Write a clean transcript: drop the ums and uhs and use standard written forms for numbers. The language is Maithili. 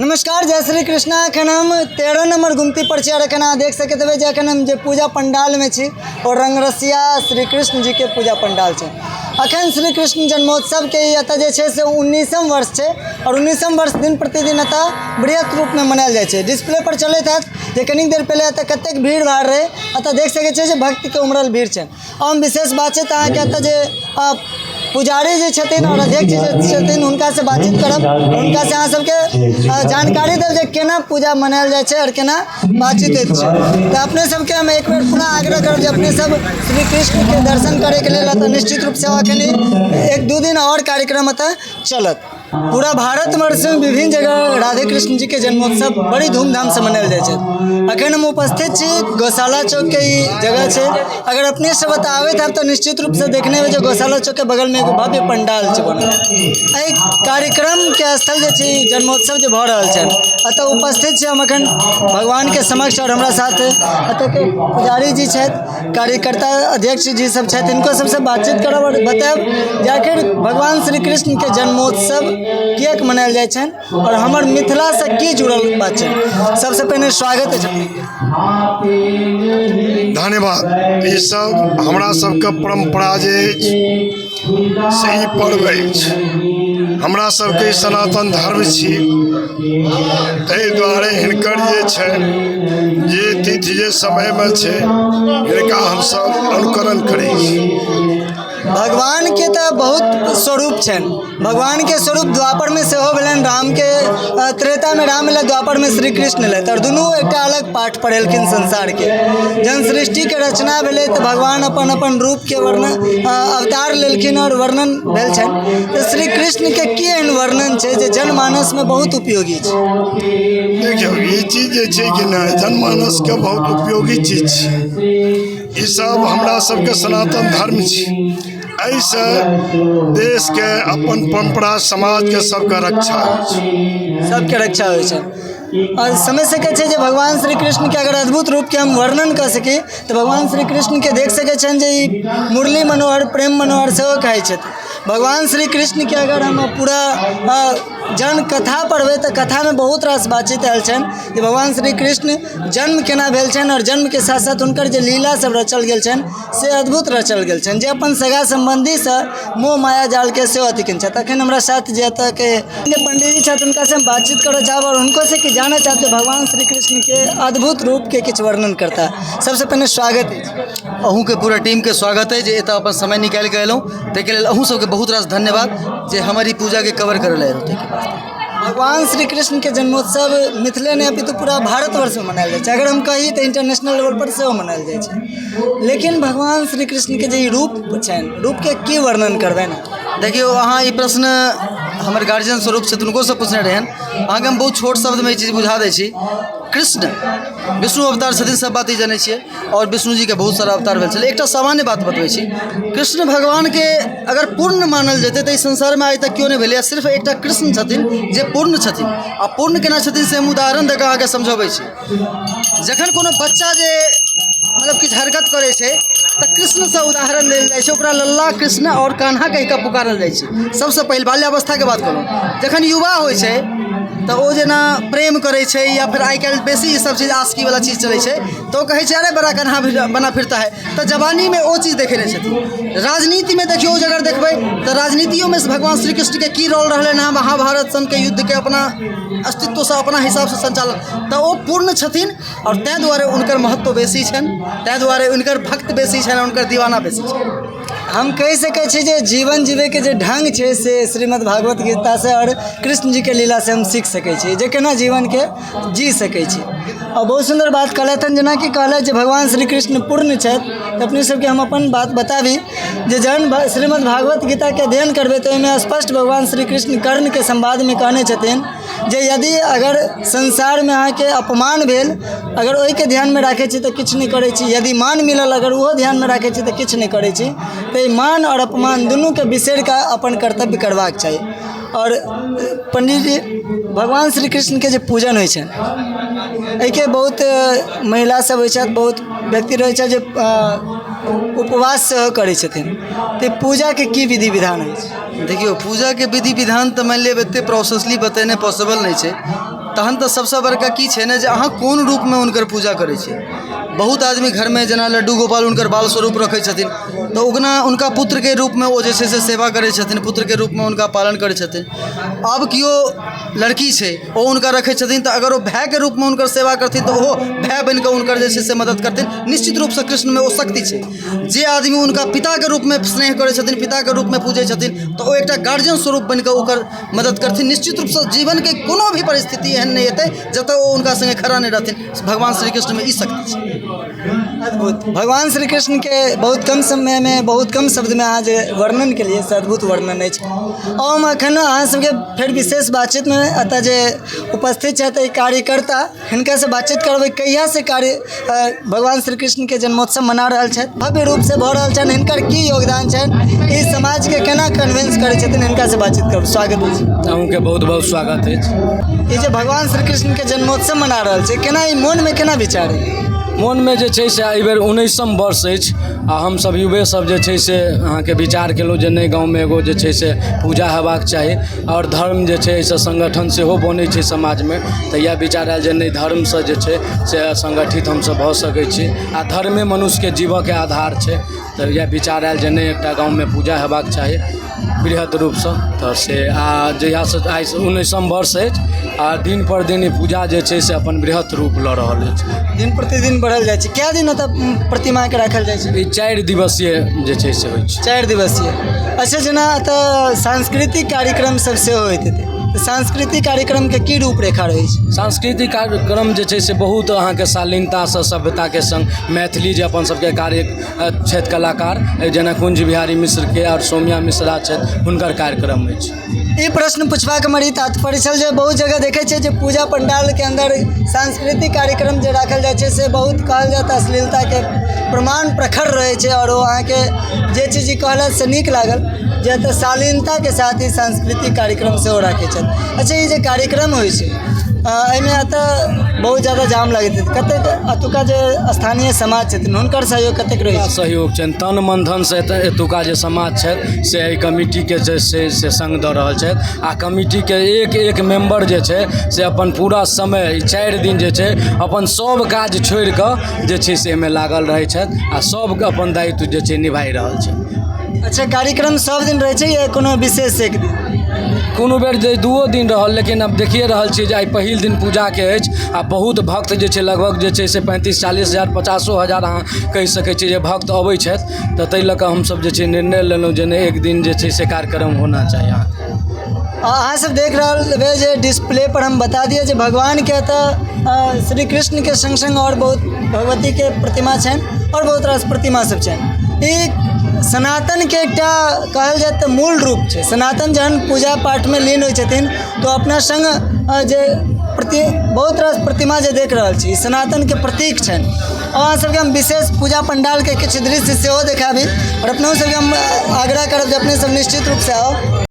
नमस्कार, जय श्री कृष्णा। एखन हम 13 नंबर गुमती पर छी और एखन अहाँ देख सकैत हेबै जे एखन हम जे पूजा पंडालमे छी ओ रंगरसिया श्री कृष्ण जीके पूजा पंडाल छै। अखन श्री कृष्ण जन्मोत्सवके ई एतऽ जे छै से 19म वर्ष छै और 19म वर्ष दिन प्रतिदिन एतऽ बृहत रूपमे मनायल जाइ छै। डिस्प्ले पर चलैत हैत जे कनिक देर पहिले एतऽ कतेक भीड़ भाड़ रहै। एतऽ देख सकै छियै जे भक्तके उमड़ल भीड़ छै। हम विशेष बात छै तऽ अहाँके एतऽ जे पुजारी जी छथिन आओर अध्यक्ष जी छथिन, हुनकासँ बातचीत करब, हुनकासँ अहाँ सबके जानकारी देब जे केना पूजा मनायल जाइ छै आओर केना बातचीत होइत छै। तऽ अपने सबके हम एक बेर पुनः आग्रह करब जे अपने सब श्री कृष्णके दर्शन करैके लेल एतऽ निश्चित रूपसँ एखन 1-2 दिन आओर कार्यक्रम एतऽ चलत। पूरा भारतवर्षमे विभिन्न जगह राधे कृष्ण जीके जन्मोत्सव बड़ी धूमधामसँ मनायल जाइ छै। अखन हम उपस्थित छी गौशाला चौकके ई जगह छै। अगर अपने सब एतऽ आबैत हैब तऽ निश्चित रूपसँ देखने हेबै जे गौशाला चौकके बगलमे एगो भव्य पंडाल छै बनल। एहि कार्यक्रमके स्थल जे छै, ई जन्मोत्सव जे भऽ रहल छै, एतऽ उपस्थित छी हम अखन भगवानके समक्ष आओर हमरा साथ एतऽके पुजारी जी छथि, कार्यकर्ता अध्यक्ष जी सब छथि। हिनको सबसँ बातचीत करब आओर बतायब जे आखिर भगवान श्री कृष्णके जन्मोत्सव किएक मनायल जाइ छनि आओर हमर मिथिलासँ की जुड़ल बात छै। सबसँ पहिने स्वागत अछि अपनेके। धन्यवाद। ईसभ हमरा सबके परम्परा जे अछि से ई पर्व अछि। हमरा सबके ई सनातन धर्म छी, ताहि दुआरे हिनकर जे छनि, जे तिथि जे समयमे छै, हिनका हमसभ अनुकरण करै छी। भगवानके तऽ बहुत स्वरूप छनि। भगवानके स्वरूप द्वापरमे सेहो भेलनि रामके। त्रेतामे राम एलथि, द्वापरमे श्री कृष्ण एलथि आओर दुनू एकटा अलग पाठ पढ़ेलखिन संसारके। जहन सृष्टिके रचना भेलै तऽ भगवान अपन अपन रूपके वर्णन, अवतार लेलखिन आओर वर्णन भेल छनि। तऽ श्री कृष्णके की एहन वर्णन छै जे जनमानसमे बहुत उपयोगी छै? देखियौ, ई चीज जे छै कि नहि, जनमानसके बहुत उपयोगी चीज छै। ईसभ हमरा सबके सनातन धर्म छी। एहिसँ देशके, अपन परम्परा, समाजके, सबके रक्षा होइ छै। सबके रक्षा होइ छै आओर समझ सकै छै जे भगवान श्री कृष्णके अगर अद्भुत रूपके हम वर्णन कऽ सकी तऽ भगवान श्री कृष्णके देख सकै छनि जे ई मुरली मनोहर, प्रेम मनोहर सेहो कहै छथिन। भगवान श्री कृष्णके अगर हम पूरा जहन कथा पढ़बै तऽ कथामे बहुत रास बातचीत आयल छनि जे भगवान श्री कृष्ण जन्म केना भेल छनि आओर जन्मके साथ साथ हुनकर जे लीला सब रचल गेल छनि से अद्भुत रचल गेल छनि, जे अपन सगा सम्बन्धीसँ मोह माया जालके सेहो अथी केने छथि। अखन हमरा साथ जे एतऽके पंडीजी छथि, हुनकासँ हम बातचीत करऽ चाहब आओर हुनको से कि जानऽ चाहब जे भगवान श्री कृष्णके अद्भुत रूपके किछु वर्णन करता। सबसँ पहिने स्वागत अछि। अहूँके पूरा टीमके स्वागत अइ जे एतऽ अपन समय निकालि कऽ अयलहुँ। ताहिके लेल अहूँ सबके बहुत रास धन्यवाद जे हमर ई पूजाके कवर करै लए अयलहुँ, ताहिके वास्ते। भगवान श्री कृष्णके जन्मोत्सव मिथिले नहि अपितु पूरा भारतवर्षमे मनायल जाइ छै। अगर हम कही तऽ इंटरनेशनल लेवल पर सेहो मनायल जाइ छै। लेकिन भगवान श्री कृष्णके जे ई रूप छनि, रूपके की वर्णन करबै ने? देखियौ, अहाँ ई प्रश्न हमर गार्जियन स्वरूप छथि, हुनकोसँ पूछने रहनि। अहाँके हम बहुत छोट शब्दमे ई चीज बुझा दै छी। कृष्ण विष्णु अवतार छथिन, सब बात ई जनै छियै आओर विष्णुजीके बहुत सारा अवतार भेल छलै। एकटा सामान्य बात बतबै छी। कृष्ण भगवानके अगर पूर्ण मानल जेतै तऽ ई संसारमे आइ तक केओ नहि भेलैए। सिर्फ एकटा कृष्ण छथिन जे पूर्ण छथिन। आ पूर्ण केना छथिन से हम उदाहरण दऽ कऽ अहाँके समझबै छी। जखन कोनो बच्चा जे मतलब किछु हरकत करै छै तऽ कृष्णसँ उदाहरण देल जाइ छै। ओकरा लल्ला कृष्ण आओर कान्हा कहि कऽ पुकारल जाइ छै। सबसँ पहिल बाल्यावस्थाके बात कहलहुँ। जखन युवा होइ छै तऽ ओ जेना प्रेम करै छै या फेर आइ काल्हि बेसी ई सब चीज आशिकीवला चीज चलै छै, तऽ ओ कहै छै, "अरे, बड़ा कन्हा बना फिरता है।" तऽ जवानीमे ओ चीज देखेने छथिन। राजनीतिमे देखियौ, अगर देखबै तऽ राजनीतियोमे भगवान श्री कृष्णके की रोल रहलनि हँ, महाभारत सनके युद्धके अपना अस्तित्वसँ, अपना हिसाबसँ सञ्चालन। तऽ ओ पूर्ण छथिन आओर ताहि दुआरे हुनकर महत्व बेसी छनि, ताहि दुआरे हुनकर भक्त बेसी छनि, हुनकर दीवाना बेसी छनि। हम कहि सकै छी जे जीवन जीवैके जे ढङ्ग छै से श्रीमद् भागवत गीतासँ आओर कृष्ण जीके लीलासँ हम सीख सकै छी जे केना जीवनके जी सकै छी। आओर बहुत सुन्दर बात कहलथि हन, जेनाकि कहलथि जे भगवान श्री कृष्ण पूर्ण छथि। तऽ अपने सबके हम अपन बात बताबी जे जहन श्रीमद् भागवत गीताके अध्ययन करबै तऽ ओहिमे स्पष्ट भगवान श्री कृष्ण कर्णके संवादमे कहने छथिन जे यदि अगर संसारमे अहाँके अपमान भेल, अगर ओहिके ध्यानमे राखै छी तऽ किछु नहि करै छी। यदि मान मिलल, अगर ओहो ध्यानमे राखै छी तऽ किछु नहि करै छी। तऽ ई मान आओर अपमान दुनूके बिसरि कऽ अपन कर्तव्य करबाक चाही। आओर पण्डीजी, भगवान श्री कृष्णके जे पूजन होइ छनि, एहिके बहुत महिला सब होइ छथि, बहुत व्यक्ति रहै छथि जे उपवास सेहो करै छथिन, तऽ पूजाके की विधि विधान होइ छै? देखियौ, पूजाके विधि विधान तऽ मानि लिअ एतेक प्रोसेसली बतेनाइ पॉसिबल नहि छै। तहन तऽ सभसँ बड़का की छै ने जे अहाँ कोन रूपमे हुनकर पूजा करै छियै। बहुत आदमी घरमे जेना लड्डू गोपाल हुनकर बाल स्वरूप रखै छथिन, तऽ उगना हुनका पुत्रके रूपमे ओ जे छै से सेवा करै छथिन, पुत्रके रूपमे हुनका पालन करै छथिन। आब केओ लड़की छै, ओ हुनका रखै छथिन, तऽ अगर ओ भायके रूपमे हुनकर सेवा करथिन तऽ ओहो भाय बनि कऽ हुनकर जे छै से मदद करथिन। निश्चित रूपसँ कृष्णमे ओ शक्ति छै। जे आदमी हुनका पिताके रूपमे स्नेह करै छथिन, पिताके रूपमे पूजै छथिन, तऽ ओ एकटा गार्जियन स्वरूप बनि कऽ ओकर मदद करथिन। निश्चित रूपसँ जीवनके कोनो भी परिस्थिति एहन नहि एतै जतऽ ओ हुनका सङ्गे खड़ा नहि रहथिन। भगवान श्री कृष्णमे ई शक्ति छै। अद्भुत। भगवान श्री कृष्णके बहुत कम समयमे, बहुत कम शब्दमे अहाँ जे वर्णन केलियै से अद्भुत वर्णन अछि। आओर हम एखन अहाँ सबके फेर विशेष बातचीतमे एतऽ जे उपस्थित छथि एहि कार्यकर्ता, हिनकासँ बातचीत करबै, कहियासँ कार्य भगवान श्री कृष्णके जन्मोत्सव मना रहल छथि, भव्य रूपसँ भऽ रहल छनि, हिनकर की योगदान छनि, ई समाजके केना कन्विन्स करै छथिन, हिनकासँ बातचीत करब। स्वागत अछि। अहूँके बहुत बहुत स्वागत अछि। ई जे भगवान श्री कृष्णके जन्मोत्सव मना रहल छै, केना ई मोनमे केना विचार अइ? मोनमे जे छै से एहिबेर 19म वर्ष अछि आ हमसभ युवे सब जे छै से अहाँके विचार केलहुँ जे नहि, गाँवमे एगो जे छै से पूजा हेबाक चाही आओर धर्म जे छै एहिसँ सङ्गठन सेहो बनै छै समाजमे। तऽ इएह विचार आयल जे नहि, धर्मसँ जे छै से सङ्गठित हमसभ भऽ सकै छी आ धर्मे मनुष्यके जीवऽके आधार छै। तऽ इएह विचार आयल जे नहि, एकटा गाँवमे पूजा हेबाक चाही बृहद रूपसँ। तऽ से आ जहियासँ आइसँ 19म वर्ष अछि आ दिन पर दिन ई पूजा जे छै से अपन बृहत रूप लऽ रहल अछि। दिन प्रतिदिन बढ़ल जाइ छै। कए दिन ओतऽ प्रतिमाके राखल जाइ छै? ई 4 दिवसीय जे छै से होइ छै। 4 दिवसीय। अच्छा, जेना एतऽ सांस्कृतिक कार्यक्रम सब सेहो होइत हेतै, तऽ सांस्कृतिक कार्यक्रमके की रूपरेखा रहै छै? सांस्कृतिक कार्यक्रम जे छै से बहुत अहाँके शालीनतासँ, सभ्यताके सङ्ग मैथिली जे अपन सबके कार्य छथि कलाकार, जेना कुञ्ज बिहारी मिश्रके आओर सौम्या मिश्रा छथि, हुनकर कार्यक्रम अछि। ई प्रश्न पुछबाक हमर ई तात्पर्य छल जे बहुत जगह देखै छियै जे पूजा पंडालके अन्दर सांस्कृतिक कार्यक्रम जे राखल जाइ छै से बहुत कहल जाय तऽ अश्लीलताके प्रमाण प्रखर रहै छै, आओर ओ अहाँके जे चीज ई कहलथि से नीक लागल जे एतऽ शालीनताके साथ ई सांस्कृतिक कार्यक्रम सेहो राखै छथि। अच्छा, ई जे कार्यक्रम होइ छै एहिमे एतऽ बहुत ज्यादा जाम लगैत हेतै, कतेक एतुका जे स्थानीय समाज छथिन हुनकर सहयोग कतेक रहै छै? सहयोग छनि, तन मन धनसँ एतुका जे समाज छथि से एहि कमिटीके जे छै से सङ्ग दऽ रहल छथि आ कमिटीके एक एक मेम्बर जे छै से अपन पूरा समय ई 4 दिन जे छै अपन सब काज छोड़िकऽ जे छै से एहिमे लागल रहै छथि आ सब अपन दायित्व जे छै निभाहि रहल छथि। अच्छा, कार्यक्रम सब दिन रहै छै या कोनो विशेष एक दिन? कोनो बेर जे 2 दिन रहल, लेकिन आब देखिए रहल छी जे आइ पहिल दिन पूजाके अछि आ बहुत भक्त जे छै लगभग जे छै से 35-40 हजार 50 हजार अहाँ कहि सकै छी जे भक्त अबै छथि। तऽ ताहि लऽ कऽ हमसभ जे छै निर्णय लेलहुँ जे नहि, एक दिन जे छै से कार्यक्रम होना चाही। अहाँके अहाँ सब देख रहल हेबै जे डिस्प्ले पर हम बता दिअ जे भगवानके एतऽ श्री कृष्णके सङ्ग सङ्ग आओर बहुत भगवतीके प्रतिमा छनि आओर बहुत रास प्रतिमा सब छनि। ई सनातनके एकटा कहल जाय तऽ मूल रूप छै। सनातन जहन पूजा पाठमे लीन होइ छथिन तऽ अपना सङ्ग जे प्रति बहुत रास प्रतिमा जे देख रहल छी, सनातनके प्रतीक छनि। अहाँ सबके हम विशेष पूजा पंडालके किछु दृश्य सेहो देखाबी आओर अपनहु सबके हम आग्रह करब जे अपने सब निश्चित रूपसँ आउ।